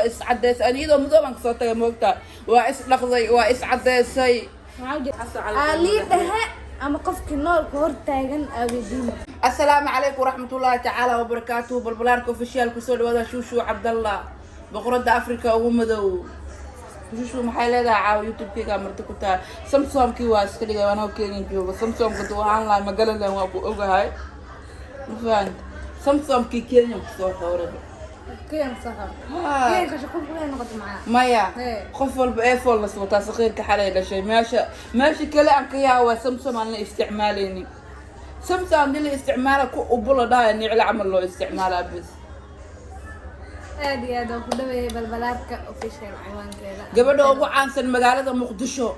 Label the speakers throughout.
Speaker 1: Is cadeysay aniyadoo madow baan kasoo tagay, moogtaa. Waa is dhaqday, waa is cadeysay.
Speaker 2: Aalii dhexe ama qofkii noolka hor taagan aa weydiin.
Speaker 1: Asalaamu calaykum waraxmatullaahi tacaala wabarakaatuhu. Balbalaarka Official kusoo dhawaada. Shuushu Cabdallah, boqorada Africa ugu madow. Shuushu maxay leedahay? Caawa YouTube-kayga marti ku tahay. Samsomkii waa iska dhigay anoo Kenya joogo. Samsomka duu ahaan lahay magaaladan waa ku ogahay, ma fahant? Samsomkii Kenya kusoo xooraba.
Speaker 2: Kiyan saxa kiyanka shaqo kulee noqoto macaa.
Speaker 1: Maya.
Speaker 2: Hey.
Speaker 1: Qof walba iPhone las wataa. Saqiirka xalay dhashay meesha kale aan ka yaaba waa Samsung aan la isticmaalaynin. Samsung hadii la isticmaala ku ubula dhahaya, niclo camal loo isticmaalaa bes.
Speaker 2: Aad iyo aad waa ku dhaweeyay Balbalaarka Official ciwaankeeda.
Speaker 1: Gabadha ugu caansan magaalada Muqdisho,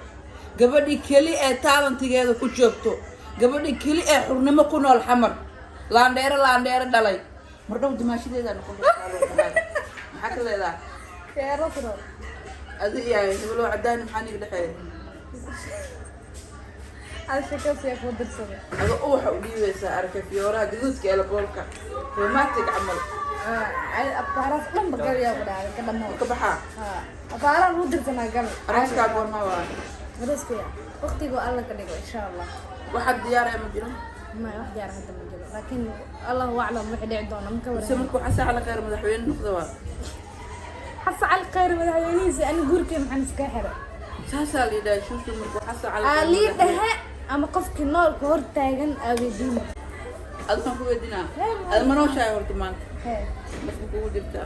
Speaker 1: gabadhii keli ee talentigeeda ku joogto, gabadhii keli ee xurnimo ku nool Xamar, laandheere laandheere dhalay, mardhow dimaashadeeda noqon kartaa loo dhahay. Maxaa ka leedahay?
Speaker 2: Feero kuro.
Speaker 1: Adi iyo hebelo cadaani maxaa niga dhexeeya?
Speaker 2: Aad shakasiya kuu dirsaday.
Speaker 1: Ado uwaxa u dhiibaysaa arkay, fiyooraha gaduudka ee laboolka romantic camal.
Speaker 2: Afaaraas dhan ba galiyaa ku dhacday ka dhamo.
Speaker 1: Ka baxaa.
Speaker 2: Afaaraha lagu dirsanaa gal.
Speaker 1: Arooskaa goorma waa?
Speaker 2: Arooskaya waqtigu Alla ka dhigo, insha Allah.
Speaker 1: Waxaad diyaaraya ma jiro?
Speaker 2: Ma wax diyaar hadda ma jiro, laakiin Allahu aclam wixii dhici doona ma ka
Speaker 1: Mise
Speaker 2: waran.
Speaker 1: Markuu Xasan Cali Khayr madaxweyne noqdo waa.
Speaker 2: Xasan Cali Khayr madaxweynihiisa, ani guurkay maxaan iska xiray?
Speaker 1: Saasaa la yidhaha. Shuushu markuu Xasan Cali Khayr
Speaker 2: Aalii dhexe ama qofkii noolka hor taagan aa weydiin.
Speaker 1: Adi maan ku weydiinaa?
Speaker 2: Hee.
Speaker 1: Adi ma nooshahay horta maanta?
Speaker 2: Hee.
Speaker 1: Bas ma kugu jirtaa?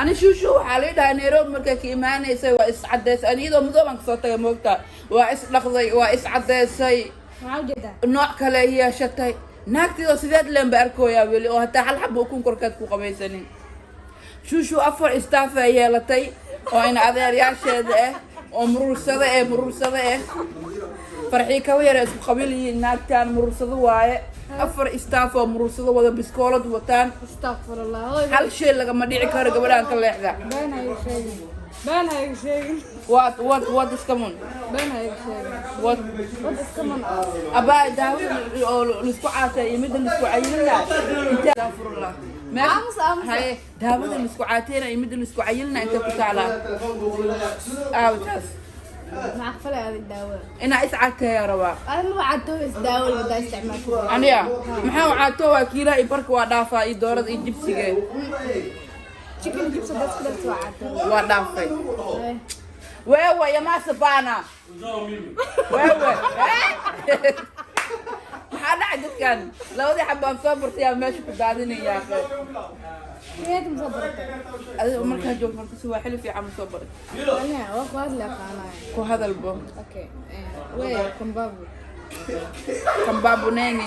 Speaker 1: Ani Shuushu waxaa la dhahay Nairobi markay ka imaanaysay waa is cadeysay aniyadoo madow baan kasoo tagay, moogtaa. Waa is dhaqday, waa is cadeysay.
Speaker 2: Maxaa ujeedaa?
Speaker 1: Nooc kale yeeshatay naagtiidoo sideed leen ba arkooyaa weli oo hataa hal xaba ukun korkeed ku qabaysanin. Shuushu afar staff ay yeelatay oo ina adeeryaasheeda ah oo murursada eh, murursada eh, Farxii kaba yare isku qabiil yihiin. Naagtaan murursado waaye, afar staff oo murursado wada biskoolad wataan.
Speaker 2: Astaqfirullah, hooy.
Speaker 1: Hal shay lagama dhici karo gabadhaan ka leexda.
Speaker 2: Been ha iga sheegin, been ha iga sheegin.
Speaker 1: What is common?
Speaker 2: Been ha iga sheegin.
Speaker 1: What?
Speaker 2: What is common?
Speaker 1: Abaa, daawada oo laisku caatay iyo midda laisku cayilina intee? Astaghfirullah.
Speaker 2: Aamus, aamus.
Speaker 1: Haye, daawada laisku caateyna iyo midda laisku cayilina intee ku taalaa? Aaw taas?
Speaker 2: Maxaa falay adig daawada?
Speaker 1: Inaa is caateeyaa rabaa.
Speaker 2: Adiga ma cadto is daawada wadaa isticmaasho.
Speaker 1: Aniga maxaa u caato? Waa kiilaha iyo barka waa dhaafaa iyo doorada iyo jibsiga.
Speaker 2: Chicken chips hadaad isku darto waa cadto.
Speaker 1: Waa dhaafay. Wewe yamasabana wewe, maxaa dhacay? Dadkan labadii xabaan soo bartayaa meesha ku daadinayaa.
Speaker 2: Keed ma soo baratay?
Speaker 1: Adiga markaa joogto marka si waa xili fiican ma soo baray.
Speaker 2: Aniga waa ku hadli aqaanaya.
Speaker 1: Ku hadalbo.
Speaker 2: Okay, we kambabu.
Speaker 1: Kambabuneni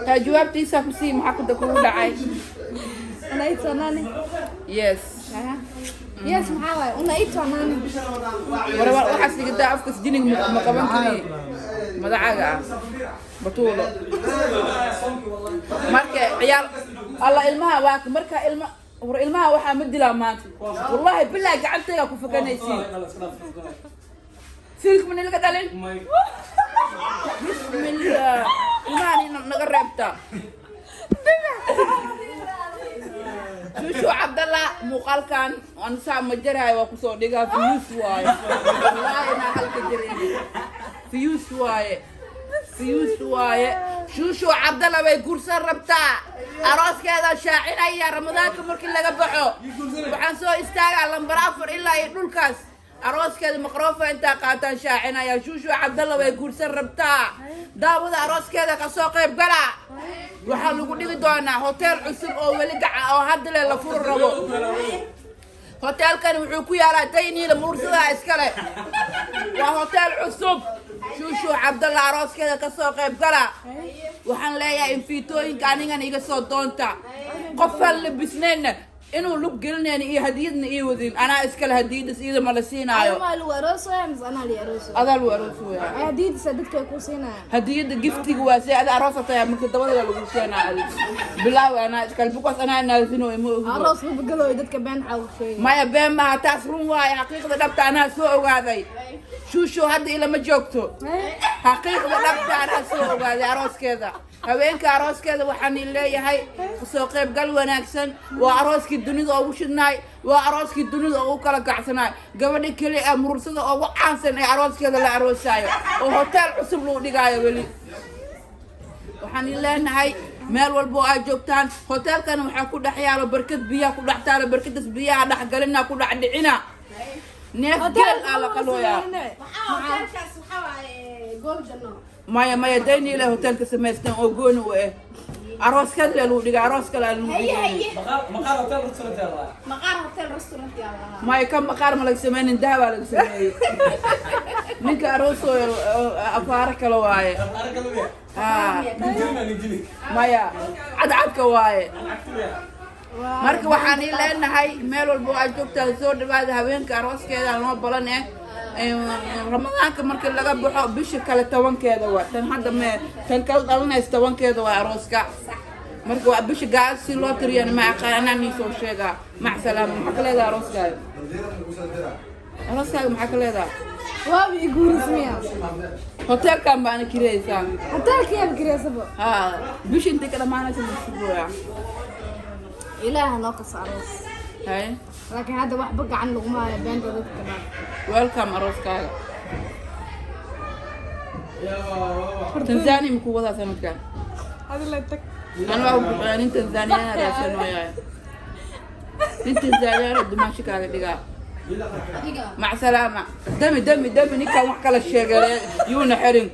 Speaker 1: taa jawaabtiisa ku sii. Maxaa kuda kugu dhacay?
Speaker 2: Unaitwa nani?
Speaker 1: Yes.
Speaker 2: Aha. Yes, maxaa waaye unaitwa nani?
Speaker 1: War waxaas dhigataa afkas jinig ma qaban kari madacaga ah batuulo. Marka ciyaal alla ilmaha waa marka ilma war ilmaha waxaa ma dilaa maanta, wallahi billahi gacantayga ku fakanaysiin. Siilka ma nilaga dhalin? Bismillah, ilmahan naga reebta. Shushu Cabdalla, muuqaalkan aan saa ma jarahay, waa kusoo dhigaa. Views waaye, wallahi inaa halka jaraynin. Views waaye, views waaye. Shushu Cabdalla bay guursan rabtaa. Arooskeeda shaacinaya Ramadaanka markii laga baxo. Waxaan soo istaagaa lambar 4 ilaa iyo dhulkaas. Arooskeeda maqroofa intaa qaataan shaacinaya. Shushu Cabdalla way guursan rabtaa. Daawada arooskeeda kasoo qayb gala. Waxaa lagu dhigi doonaa hotel cusub oo weli gaca oo hadda le la furi rabo. Hotelkani wuxuu ku yaalaa Dayniila, muursadaa iskale. Waa hotel cusub. Shushu Cabdalla arooskeeda kasoo qayb gala. Waxaan leeyahay infiitooyinka anigan iga soo doonta. Qofaan labisnayna inuu lug gelinayna iyo hadiyadna ii wadin, anaa iskale hadiyadas, iyada ma la siinaayo.
Speaker 2: Ma lagu aroosaya mise anaa li aroosaya?
Speaker 1: Adaa lagu aroosaya.
Speaker 2: Hadiyadiisa dadka ay ku siinayaan.
Speaker 1: Hadiyada giftiga waa see ada aroosataya marka dabada lagu keenaa. Adi bilaaw, anaa iskale because anaa naasino ma ogi.
Speaker 2: Aroos ma begelooyo, dadka been xaa u sheegay.
Speaker 1: Maya, been maha, taas run waaye. Xaqiiqda dhabta anaa soo ogaaday. Shuushu hadda ilama joogto. Xaqiiqda dhabta anaa soo ogaaday arooskeeda, haweenka arooskeeda. Waxaan leeyahay kasoo qaybgal wanaagsan. Waa arooskii. Dunida ugu shidnaay, waa arooskii dunida ugu kala kacsanaay. Gabadha keli ee Murursada ugu caansan ee arooskeeda la aroosaayo oo hotel cusub lagu dhigaayo. Weli waxaan i leenahay, meel walba oo aad joogtaan, hoteelkan waxaa ku dhex yaalo barkad biyaha ku dhex taalo. Barkadaas biyaha dhex galina, ku dhex dhicina, neef geel aa la qalooyaa.
Speaker 3: Waxaa hotelkaas waxaa waaye Golden.
Speaker 1: Maya, maya, dayniile hotelka samaysteen oo gooni u eh arooskeed le lagu dhiga, aroos kale aan lagu
Speaker 3: Haye.
Speaker 1: dhigaynin.
Speaker 3: Haye.
Speaker 4: Maqaar Hotel Restaurant yaa la.
Speaker 3: Maqaar Hotel Restaurant yaa lahaa.
Speaker 1: Maya, kan maqaar ma laga sameynin, dahabaa laga sameeyey. Ninka aroosooyo afaaro kale waaye.
Speaker 4: Arka lumiya.
Speaker 1: Ha.
Speaker 4: Nijili nijili.
Speaker 1: Maya, cadcadka waaye.
Speaker 4: Lacagtu.
Speaker 1: Marka waxaan ii leenahay, meel walba oo aad joogtaan, soo dhawaada. Haweenka arooskeeda noo balan eh Ramadaanka marka laga baxo, bisha kale 10-keeda waa tan hadda me tan kala dhalanaysa, 10-keeda waa arooska. Marka waa bisha gaal si loo tiriyana ma aqaan, anaa nii soo sheegaa. Mac salaama. Maxaa ka leedahay arooskaaga? Arooskaaga maxaa ka leedahay?
Speaker 2: Waaba i guurismiya.
Speaker 1: Hotelkan baana kireysaa.
Speaker 2: Hotelkiyaaba kireysaba.
Speaker 1: Ha, bisha intay ka dhamaanaysa la sugooyaa.
Speaker 2: Ilaaha noo kaso aroos.
Speaker 1: Hay.
Speaker 2: Laakiin hadda waxba gacan laguma hayo, beenta dadka dhan.
Speaker 1: Welcome arooskaaga. Tanzania maku wadaa sanadkan?
Speaker 2: Adila tag.
Speaker 1: Ana waa ku nin Tanzaniana raadsan waayaay, nin Tanzaniana dumaashi kaaga dhigaa.
Speaker 3: Adiga.
Speaker 1: Mac salaama. Dami dami dami, ninkan wax kala sheegay yuuna xirin.